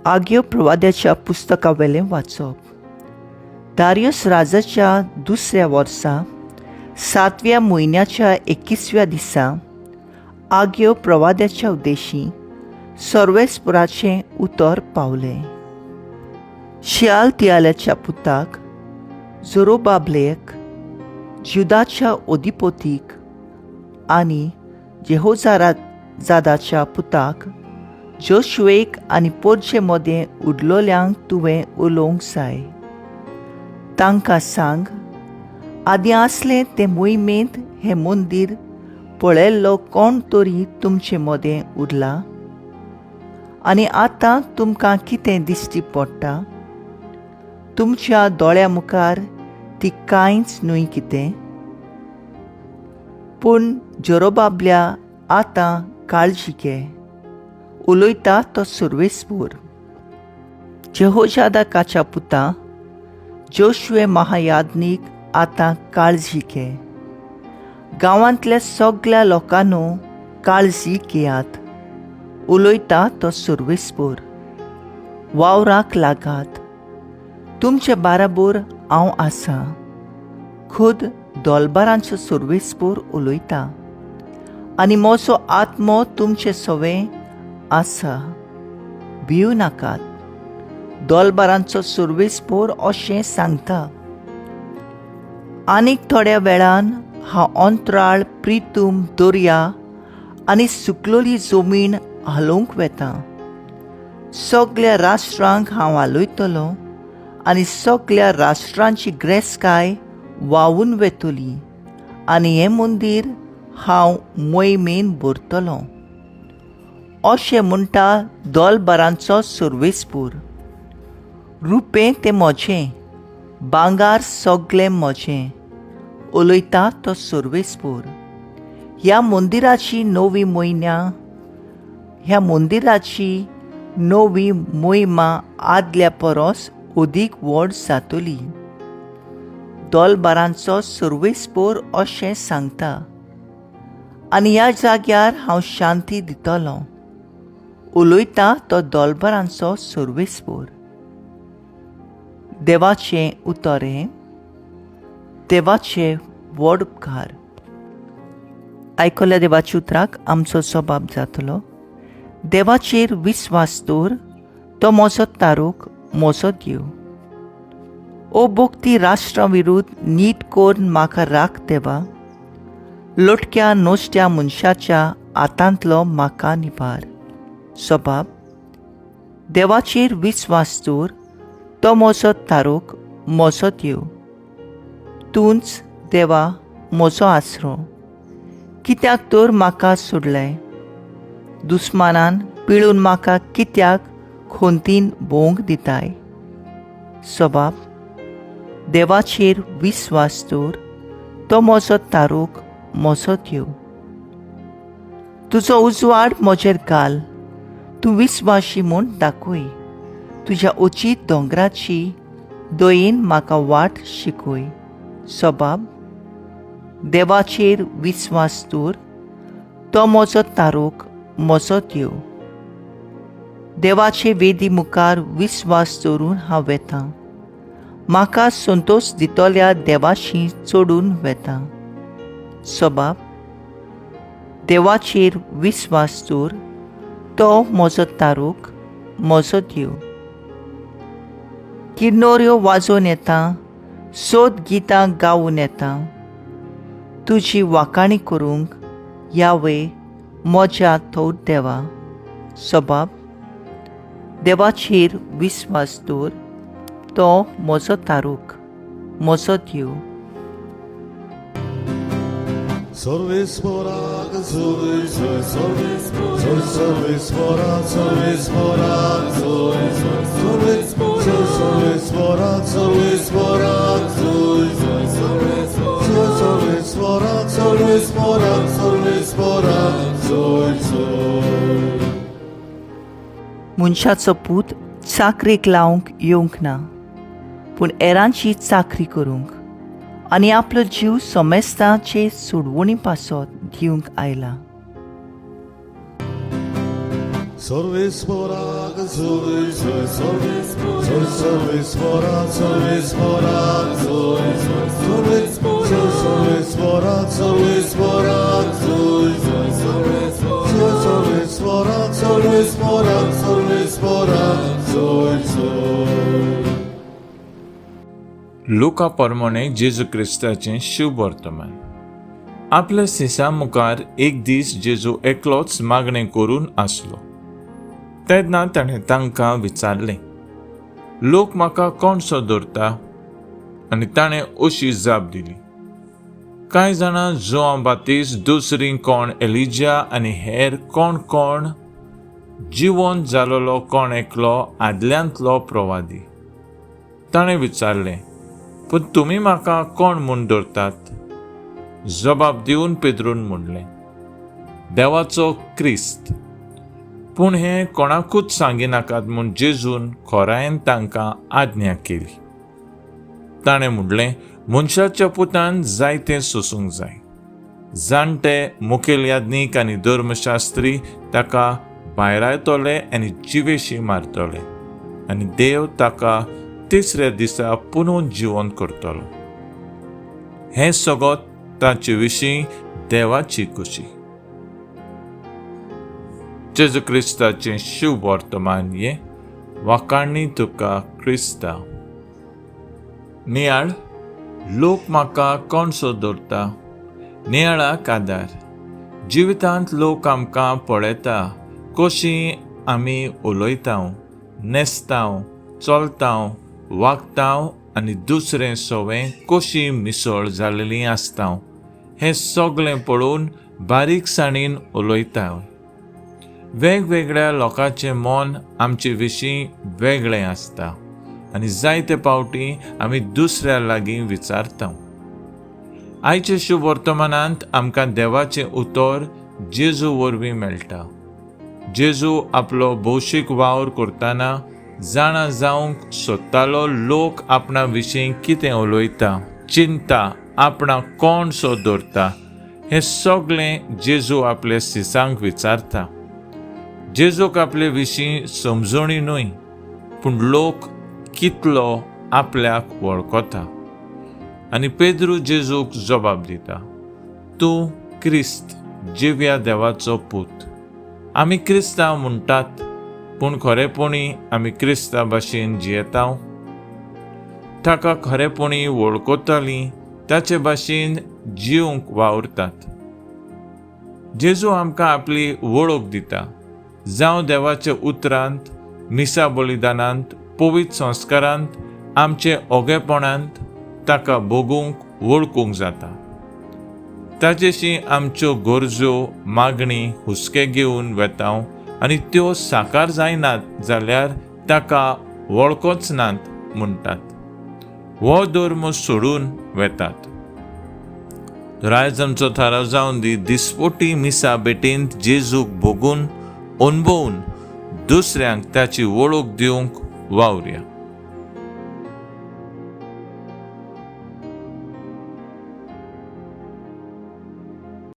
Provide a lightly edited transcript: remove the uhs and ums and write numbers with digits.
आग्यो प्रवाद्याच्या पुस्तकावेलें वाचप. दारियस राजाच्या दुसऱ्या वर्सा सातव्या म्हयन्याच्या एकवीसव्या दिसा आग्यो प्रवाद्याच्या उद्देशी सर्वेस्पराचें उतर पावलें. शियालतियालाच्या पुताक जोरोबाबलेक, जुदाच्या ओदिपोतीक आनी जेहोजादाच्या पुताक जोशुएक आनी पोरचे मदें उरलोल्यांक तुवें उलोवंक जाय. तांकां सांग, आदीं आसलें तें मोहिमेंत हें मंदीर पळयल्लो कोण तरी तुमचे मदें उरला? आनी आतां तुमकां कितें दिश्टी पडटा? तुमच्या दोळ्या मुखार ती कांयच न्हय कितें? पूण जोरोबाबल्या आतां काळजी घे, उलयता तो सुर्वेस्पूर. जेहोजादाकाच्या पुता जोशुए महायाज्ञीक आतां काळजी घे. गांवांतल्या सगल्या लोकांनो काळजी घेयात, उलयता तो सुर्वेस्पूर. वावराक लागात, तुमचे बाराबोर हांव आसा, खुद दोलबारांचो सुर्वेस्पूर उलयता, आनी म्हजो आत्मो तुमचे सवें आसा. भिवू नाकात, दोलबारांचो सुर्वेस्पूर अशें सांगता. आनीक थोड्या वेळान हांव अंतराळ, प्रितूम, दर्या आनी सुकलोली जमीन हालोवंक वेता. सगल्या राष्ट्रांक हांव हालयतलो आनी सगल्या राष्ट्रांची ग्रेसकाय व्हांवून वेतली आनी हें मंदीर हांव मोहिमेन भरतलो, अशें म्हणटा दोलबारांचो सुर्वेस्पूर. रुपें तें म्हजें, भांगार सगलें म्हजें, उलयता तो सुर्वेस्पूर. ह्या मंदिराची नवी म्हयन्या ह्या मंदिराची नवी मोहिमा आदल्या परस अदीक व्हड जातली, दोलबारांचो सुर्वेस्पोर अशें सांगता. आनी ह्या जाग्यार हांव शांती दितलो, उलयता तो दोलबारांचो सुर्वेस्पोर. देवाचें उतर हें. देवाचे व्हड उपकार. आयकल्या देवाच्या उतराक आमचो जबाब जातलो, देवाचेर विस्वास दवर, तो म्हजो तारूक, म्हजो देव. ओ भक्ती राष्ट्रा विरुद्ध नीट करून म्हाका राख देवा, लोटक्या नोश्ट्या मनशाच्या हातांतलो म्हाका निवार. सबाब, देवाचेर विस्वास दवर, तो म्हजो तारूक, म्हजो देव. तूंच देवा म्हजो आसरो, कित्याक तर म्हाका सोडलें? दुस्मानान पिळून म्हाका कित्याक खोंतीन भोवंक दिताय? सबाब, देवाचेर विस्वास दवर, तो म्हजो तारूक, म्हजो देव. तुजो उजवाड म्हजेर घाल, तूं विस्वाशी म्हूण दाखय. तुज्या उचीत दोंगराची दयेन म्हाका वाट शिकय. सबाब, देवाचेर विस्वास दवर, तो म्हजो तारूक, म्हजो देव. देवाचे वेदी मुखार विस्वास दवरून हांव वेतां, म्हाका संतोश दितल्या देवाशी चडून वेता. सबाब, देवाचेर विस्वास दवर, तो म्हजो तारूक, म्हजो देव. किन्नोऱ्यो वाजोवन येता, सोद गितां गावून येता, तुजी वाखाणी करूंक यावे म्हज्या थोर देवा. सबाब, देवाचेर विस्वास दवर, तो म्हजो तारूक, म्हजो देव. सर्वेस्पराक जोय जोय, जोय सर्वेस्पराक, सर्वेस्पराक जोय जोय, जोय सर्वेस्पराक, सर्वेस्पराक जोय जोय, जोय सर्वेस्पराक, सर्वेस्पराक, सर्वेस्पराक जोय जोय. मनशाचो पूत चाकरेक लावंक येवंक ना, पूण हेरांची चाकरी करूंक आनी आपलो जीव समेस्तांचे सोडवणी पासत दिवंक आयला. सर्वेस्पराक लुका परमोणे जेजू क्रिस्ताचें शुभ वर्तमान. आपल्या सिसा मुखार एक दीस जेजू एकलोच मागणें करून आसलो. तेन्ना ताणें तांकां विचारलें, लोक म्हाका कोणसो दवरता? आनी ताणें अशी जाप दिली, कांय जाणां जुआंव बातीस, दुसरीं कोण एलिजा आनी हेर कोण कोण जिवन जालोलो कोण एकलो आदल्यांतलो प्रवादी. ताणें विचारलें, पूण तुमी म्हाका कोण म्हूण दवरतात? जबाब दिवन पेद्रून म्हणलें, देवाचो क्रिस्त. पूण हें कोणाकूच सांगिनाकात म्हूण जेजून खोरायेन तांकां आज्ञा केली. ताणें म्हणलें, मनशाच्या पुतान जायतें सोसूंक जाय. जाणटे मुखेल याज्ञीक आनी धर्मशास्त्री ताका भायरायतले आनी जिवेशी मारतले आनी देव ताका तिसऱ्या दिसा पुनून जिवन करतलो. हें सगळें ताचे विशीं देवाची खुशी. जेजू क्रिस्ताचें शुभ वर्तमान हें. वाखाणी तुका क्रिस्ता. नियाळ, लोक म्हाका कोणसो दवरता? नियाळाक आदार. जिवितांत लोक आमकां पळयता कशी आमी उलयता, न्हेसता, चलता, वागता आनी दुसरें सवें कशी मिसळ जाल्ली आसता हें सगळें पळोवन बारीकसाणीन उलयता. वेगवेगळ्या लोकांचें मन आमचे विशीं वेगळें आसता आनी जायते पावटी आमी दुसऱ्या लागीं विचारता. आयच्या शुभ वर्तमानांत आमकां देवाचें उतर जेजू वरवीं मेळटा. जेजू आपलो भौशीक वावर करतना जाणा जावंक सोदतालो लोक आपणा विशीं कितें उलयता, चिंता, आपणाक कोण सो दवरता हें सगळें जेजू आपल्या सिसांक विचारता. जेजूक आपले विशीं समजणी न्हय, पूण लोक कितलो आपल्याक वळखता. आनी पेद्रू जेजूक जबाब दिता, तूं क्रिस्त, जिव्या देवाचो पूत. आमी क्रिस्तांव म्हणटात, पूण खरेपणी आमी क्रिस्ता भाशेन जियेता? ताका खरेपणी वळखतालीं ताचे भाशेन जिवंक वावुरतात. जेजू आमकां आपली वळख दिता, जावं देवाच्या उतरांत, मिसा बलिदानांत, पवित्र संस्कारांत, आमचे ओगेपणांत ताका भोगूंक वळखूंक जाता. ताचेशी आमच्यो गरजो, मागणी, हुस्के घेवन वेता आनी त्यो साकार जायनात जाल्यार ताका वळखोच नात म्हणटात. हो धर्म सोडून वेतात. तर आयज आमचो थाराव जावन दी, दिसपोटी मिसा भेटेंत जेजूक भोगून अणभवून दुसऱ्यांक ताची वळख दिवंक वावरया.